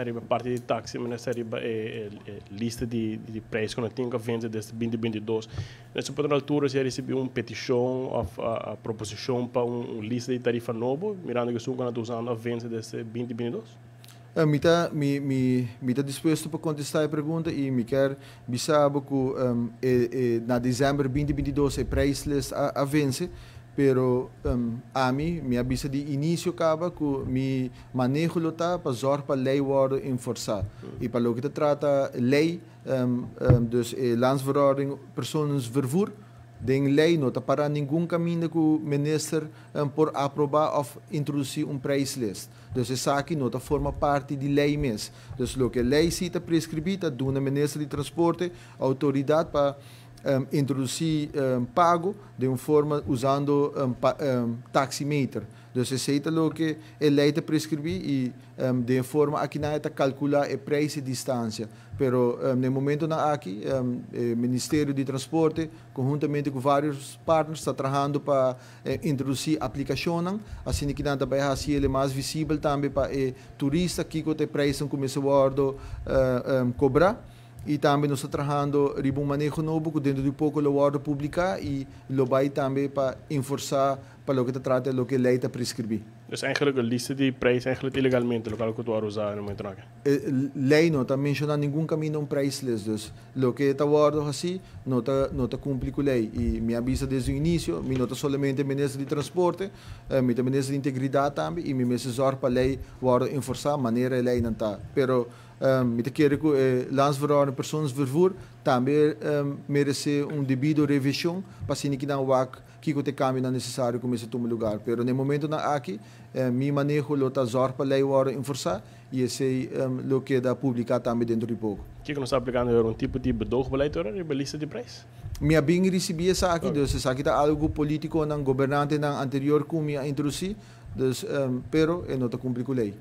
Riba parti di taxi, minister, riba e lista di prijs cu nan tin cu vence desde 2022. Nesse ponto na altura si a ricibi un peticion of a proposicion pa un lista di tarifa nobo, mirando cu esun cu nan ta usando a vence desde 2022? Mi ta dispuesto pa contesta e pregunta y mi kier bisa cu na december 2022 e prijslist a vence, pero ami, mi a bisa di inicio caba cu mi maneho lo ta pa zorg pa ley wordo enforsa. Y pa loke ta trata ley, dus Landsverordening personenvervoer, den ley no ta para ningun caminda cu minister por aproba of introduci un prijslist. Dus esaki no ta forma parti di ley mes. Dus loke ley si ta prescribi ta duna minister di Transporte autoridad pa introduci pago di un forma usando taximeter. Dus esey ta loke e ley ta prescribi y di forma aki nan ta calcula e prijs y distancia. Pero na e momento nan aki, Ministerio di Transporte, conhuntamente cu varios partners, ta trahando pa introduci aplicacion, asina cu nan tambe haci e mas visibel tambe pa e turista kico e prijs cuminsa wordo cobra. Y tambe nos ta trahando riba un maneho nobo cu dentro di poco lo wordo publica y lo bay tambe pa enforsa pa loke ta trata loke ley ta prescribi. Dus eigenlijk een lista di prijs eigenlijk ilegalmente, loke cu ta usa na e momento aki. Ley no ta menciona ningun caminda un prijslist, dus loke ta wordo asina no ta cumpli cu ley. Y mi a bisa desde inicio, mi no ta solamente minister di Transporte, mi ta minister di Integridad tambe y mi mester zorg pa ley wordo enforsa manera ley nan ta. Pero mi ta kere cu Landsverordening persoonsvervoer tambe merece un debido revision pa asina cu nan wak kico ta e cambio necesario cu mester tuma lugar. Pero na e momento nan aki, mi maneho lo ta zorg pa ley wordo enforsa y esey lo keda publica tambe dentro di poco. Kico nos ta aplicando un tipo di bedoogbeleid ora riba lista di prijs? Mi a bin ricibi esaki, dus esaki ta algo politico nan gobernante nan anterior cu mi a introduci, dus, pero e no ta cumpli cu ley.